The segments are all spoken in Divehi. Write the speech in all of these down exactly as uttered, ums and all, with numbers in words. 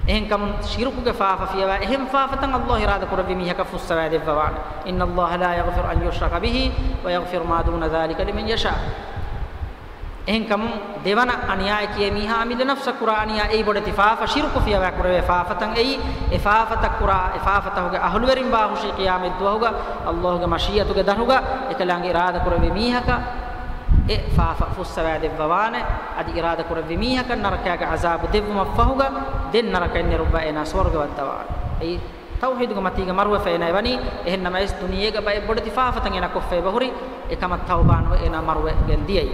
އެހެންކަމުން ޝިރުކުގެ ފާފަ ފިޔަވާ އެހެން ފާފަތައް ﷲ އިރާދަ ކުރެއްވި މީހަކަށް ފުއްސަވާ ދެއްވަވާނެ. إن الله لا يغفر أن يشرك به ويغفر ما دون ذلك لمن يشاء. އެހެންކަމުން ދެވަނަ އަނިޔާއަކީ އެ މީހާ އަމިއްލަ ނަފްސަށް ކުރާ އަނިޔާ އެއީ ބޮޑެތި ފާފަ، ޝިރުކު ފިޔަވާ ކުރެވޭ ފާފަތައް އެއީ، އެ ފާފަތައް ކުރާ، އެ ފާފަތަކުގެ އަހުލުވެރިން ވާހުށީ ޤިޔާމަތް ދުވަހުގަ ﷲގެ މަޝީއަތުގެ ދަށުގަ އެކަލާނގެ އިރާދަ ކުރެއްވި މީހަކަށް އެ ފާފަ ފުއްސަވާ ދެއްވަވާނެ. އަދި އިރާދަ ކުރެއްވި މީހަކަށް ނަރަކައިގެ ޢަޒާބު ދެއްވުމަށްފަހުގަ ދެން ނަރަކައިން ނެރުއްވާ އޭނާ ސުވަރުގެ ވައްދަވާނެ. އެއީ ތައުޙީދުގެ މަތީގަ މަރުވެފަ އޭނާ ވަނީ، އެހެން ނަމަވެސް ދުނިޔޭގަ ބައެއް ބޮޑެތި ފާފަތައް އޭނާ ކޮށްފަ އެބަހުރި، އެކަމަށް ތައުބާ ނުވެ އޭނާ މަރުވެގެން ދިޔައީ.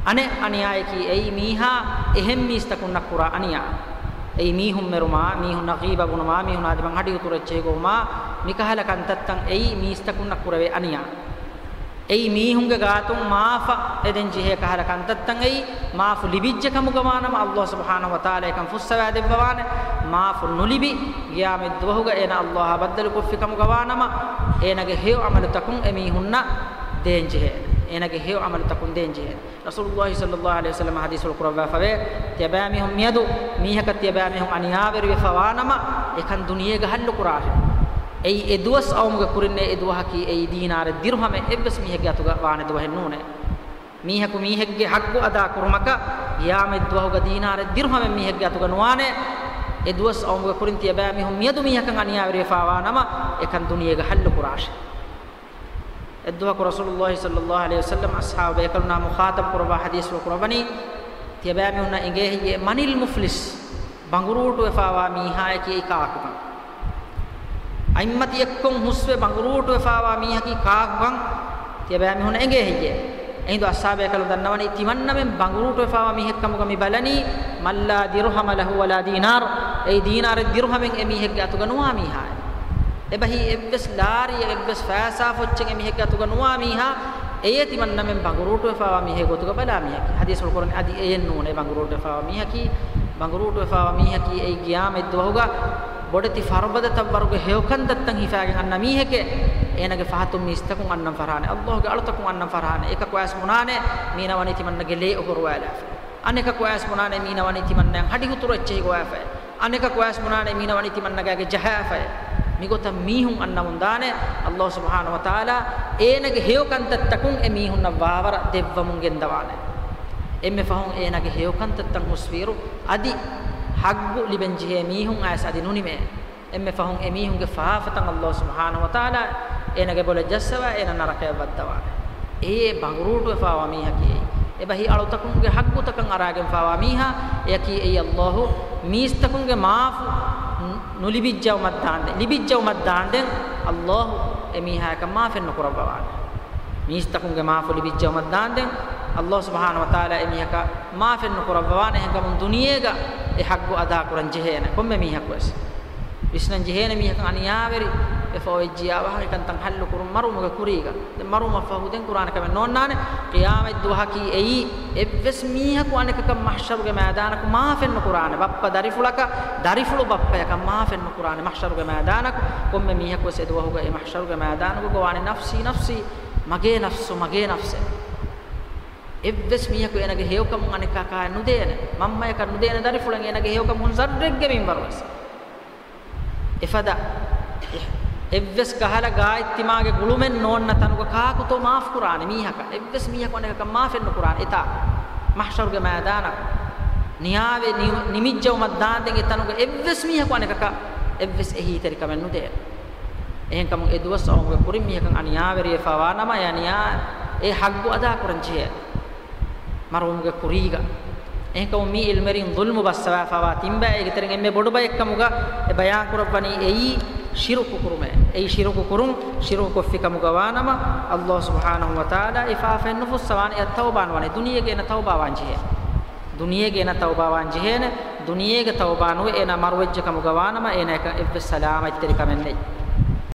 އަނެއް އަނިޔާއަކީ އެއީ މީހާ އެހެން މީސްތަކުންނަށް ކުރާ އަނިޔާ. އެއީ މީހުން މެރުމާ، މީހުންނަށް ޣީބަ ބުނުމާ، މީހުނާ ދިމާ ހަޑި އުތުރު އެއްޗެހި ގޮވުމާ، މިކަހަލަ ކަންތައްތައް އެއީ މީސްތަކުންނަށް ކުރެވޭ އަނިޔާ. އެއީ މީހުންގެ ގާތުން މާފަށް އެދެން ޖެހޭ ކަހަލަ ކަންތައްތައް އެއީ، މާފު ލިބިއްޖެ ކަމުގަ ވާނަމަ، ﷲ ސުބްޙާނަހޫ ވަތަޢާލާ އެކަން ފުއްސަވާ ދެއްވަވާނެ. މާފު ނުލިބި، ޤިޔާމަތް ދުވަހުގަ އޭނާ ﷲއާ ބައްދަލު ކޮށްފި ކަމުގަ ވާނަމަ، އޭނާގެ ހެޔޮ ޢަމަލުތަކުން އެ މީހުންނަށް ދޭން ޖެހޭނެ. އޭނާގެ ހެޔޮ ޢަމަލުތަކުން ދޭން ޖެހޭނެ. ރަސޫލުﷲ ޞައްލަﷲ ޢަލައިހި ވަސައްލަމަ ޙަދީޘްފުޅު ކުރައްވާފަވޭ، ތިޔަބައިމީހުން މިއަދު މީހަކަށް ތިޔަބައިމީހުން އަނިޔާވެރިވެފަ ވާނަމަ، އެކަން ދުނިޔޭގަ ޙައްލު ކުރާށޭ. އެއީ އެ ދުވަސް އައުމުގެ ކުރިންނޭ، އެ ދުވަހަކީ އެއީ ދީނާރެއް ދިރުހަމެއް އެއްވެސް މީހެއްގެ އަތުގަ ވާނެ ދުވަހެއް ނޫނޭ. މީހަކު މީހެއްގެ ޙައްޤު އަދާ ކުރުމަކަށް ޤިޔާމަތް ދުވަހުގަ ދީނާރެއް ދިރުހަމެއް މީހެއްގެ އަތުގަ ނުވާނެ. އެ ދުވަސް އައުމުގެ ކުރިން ތިޔަބައިމީހުން މިއަދު މީހަކަށް އަނިޔާވެރިވެފަ ވާނަމަ، އެކަން ދުނިޔޭގަ ޙައްލު ކުރާށޭ. އެއްދުވަހަކު ރަސޫލުﷲ ޞައްލަﷲ ޢަލައިހި ވަސައްލަމަ އަޞްޙާބު ބޭކަލުންނާ މުޚާޠަބު ކުރައްވާ ޙަދީޘްފުޅު ކުރައްވަނީ، ތިޔަބައިމީހުންނަށް އެނގޭ ހެއްޔޭ، މަނިލް މުފްލިސް، ބަނގުރޫޓުވެފަވާ މީހާއަކީ އެއީ ކާކުކަން؟ އަތްމަތިއެއްކޮށް ހުސްވެ ބަނގުރޫޓުވެފަވާ މީހަކީ ކާކުކަން ތިޔަބައިމީހުންނަށް އެނގޭ ހެއްޔޭ؟ އެހިނދު އަޞްޙާބު ބޭކަލުން ދަންނަވަނީ، ތިމަންނަމެން ބަނގުރޫޓުވެފަވާ މީހެއްކަމުގަ މި ބަލަނީ، مَنْ لَا دِرْهَمَ لَهُ وَلَا دِينَارٌ، އެއީ ދީނާރެއް ދިރުހަމެއް އެމީހެއްގެ އަތުގަ ނުވާ މީހާއެއް. އެބަހީ އެއްވެސް ލާރިއެއް، އެއްވެސް ފައިސާ ފޮއްޗެއް އެމީހެއްގެ އަތުގަ ނުވާ މީހާ، އެޔޭ ތިމަންނަމެން ބަނގުރޫޓުވެފަވާ މީހެއް ގޮތުގަ ބަލާ މީހަކީ. ޙަދީޘްފުޅު ކުރަނީ އަދި އެޔެއް ނޫނޭ ބަނގުރޫޓުވެފަވާ މީހަކީ. ބަނގުރޫޓުވެފަވާ މީހަކީ އެއީ ޤިޔާމަތް ދުވަހުގަ ބޮޑެތި ފަރުބަދަތައް ވަރުގެ ހެޔޮކަންތައްތައް ހިފާގެން އަންނަ މީހެކޭ. އޭނާގެ ފަހަތުން މީސްތަކުން އަންނަން ފަރާނެ، ﷲގެ އަޅުތަކުން އަންނަން ފަރާނެ. އެކަކު އައިސް ބުނާނެ، މީނަ ވަނީ ތިމަންނަގެ ލޭ އޮހޮރުވާލާފަ. އަނެކަކު އައިސް ބުނާނެ، މީނަ ވަނީ ތިމަންނައަށް ހަޑި ހުތުރު އެއްޗެހި ގޮވާފައި. އަނެކަކު އައިސް ބުނާނެ، މީނަ ވަނީ ތިމަންނަގާގެ ޖަހާފައި. މިގޮތަށް މީހުން އަންނަމުން ދާނެ، ﷲ ސުބްޙާނަހޫ ވަތަޢާލާ އޭނަގެ ހެޔޮ ކަންތައްތަކުން އެ މީހުންނަށް ވާވަރަށް ދެއްވަމުން ގެންދަވާނެ. އެންމެ ފަހުން އޭނާގެ ހެޔޮ ކަންތައްތައް ހުސްވިއިރު، އަދި ޙައްޤު ލިބެން ޖެހޭ މީހުން އައިސް އަދި ނުނިމޭ. އެންމެ ފަހުން އެ މީހުންގެ ފާފަތައް ﷲ ސުބްޙާނަހޫ ވަތަޢާލާ އޭނާގެ ބޮލަށް ޖައްސަވާ، އޭނާ ނަރަކަޔަށް ވައްދަވާނެ. އެއީ ބަނގުރޫޓުވެފަވާ މީހަކީ އެއީ. އެބަހީ އަޅުތަކުންގެ ޙައްޤުތަކަށް އަރާގެންފަވާ މީހާ، އެއަކީ އެއީ ﷲ މީސްތަކުންގެ މާފު ނު-، ނުލިބިއްޖައުމަށް ދާންދެން، ލިބިއްޖައުމަށް ދާންދެން ﷲ އެ މީހާޔަކަށް މާފެއް ނުކުރައްވަވާނެ. މީސްތަކުންގެ މާފު ލިބިއްޖައުމަށް ދާންދެން ﷲ ސުބްޙާނަހޫ ވަތަޢާލާ އެ މީހަކަށް މާފެއް ނުކުރައްވަވާނެ. އެހެންކަމުން ދުނިޔޭގަ އެ ޙައްޤު އަދާކުރަން ޖެހޭނެ ކޮންމެ މީހަކުވެސް. ވިސްނަން ޖެހޭނެ މީހަކަށް އަނިޔާވެރި ވެފަ އޮވެއްޖިޔާ ވަހަށް އެކަންތައް ޙައްލު ކުރުން މަރުވުމުގެ ކުރީގަ. ދެން މަރުވުމަށްފަހު ދެން ކުރާނެ ކަމެއް ނޯންނާނެ. ޤިޔާމަތް ދުވަހަކީ އެއީ އެއްވެސް މީހަކު އަނެކަކަށް މަޙްޝަރުގެ މައިދާނަކު މާފެއް ނުކުރާނެ. ބައްޕަ ދަރިފުޅަކަށް، ދަރިފުޅު ބައްޕަޔަކަށް މާފެއް ނުކުރާނެ މަޙްޝަރުގެ މައިދާނަކު. ކޮންމެ މީހަކުވެސް އެ ދުވަހުގަ އެ މަޙްޝަރުގެ މައިދާނުގަ ގޮވާނެ ނަފްސީ ނަފްސީ، މަގޭ ނަފްސު، މަގޭ ނަފްސޭ. އެއްވެސް މީހަކު އޭނަގެ ހެޔޮކަމުން އަނެކަކާ ނުދޭނެ. މަންމަޔަކަށް ނުދޭނެ ދަރިފުޅަށް އޭނަގެ ހެޔޮކަމުން ޒައްރެއްގެ މިންވަރުވެސް. އެފަދަ އެއްވެސް ކަހަލަ ގާތްތިމާގެ ގުޅުމެއް ނޯންނަ ތަނުގަ ކާކުތޯ މާފުކުރާނެ މީހަކަށް؟ އެއްވެސް މީހަކު އަނެކަކަށް މާފެއް ނުކުރާނެ. އެތާ މަޙްޝަރުގެ މައިދާނަށް ނިޔާވެ ނި-، ނިމިއްޖައުމަށް ދާންދެން އެ ތަނުގަ އެއްވެސް މީހަކު އަނެކަކަށް އެއްވެސް އެހީތެރިކަމެއް ނުދޭނެ. އެހެންކަމުން އެ ދުވަސް އައުމުގެ ކުރިން މީހަކަށް އަނިޔާވެރިވެފަ ވާނަމަ، އެ އަނިޔާ އެ ޙައްޤު އަދާކުރަން ޖެހޭ. މަރުވުމުގެ ކުރީގަ. އެހެންކަމުން މި ޢިލްމުވެރިން ޒުލްމު ބައްސަވާފަވާ ތިން ބައެއްގެ ތެރެއިން އެންމެ ބޮޑު ބައެއްކަމުގަ އެ ބަޔާންކުރައްވަނީ އެއީ ޝިރުކު ކުރުމޭ. އެއީ ޝިރުކު ކުރުން، ޝިރުކު ކޮށްފި ކަމުގަ ވާނަމަ، ﷲ ސުބްޙާނަހޫ ވަތަޢާލާ އެ ފާފައެއް ނުފުއްސަވާނެ، އެއަށް ތައުބާ ނުވާނެ. ދުނިޔޭގަ އޭނަ ތައުބާވާން ޖެހޭ. ދުނިޔޭގަ އޭނަ ތައުބާވާން ޖެހޭނެ. ދުނިޔޭގަ ތައުބާ ނުވެ އޭނަ މަރުވެއްޖެ ކަމުގަ ވާނަމަ، އޭނަޔަކަށް އެއްވެސް ސަލާމަތްތެރިކަމެއް ނެތް.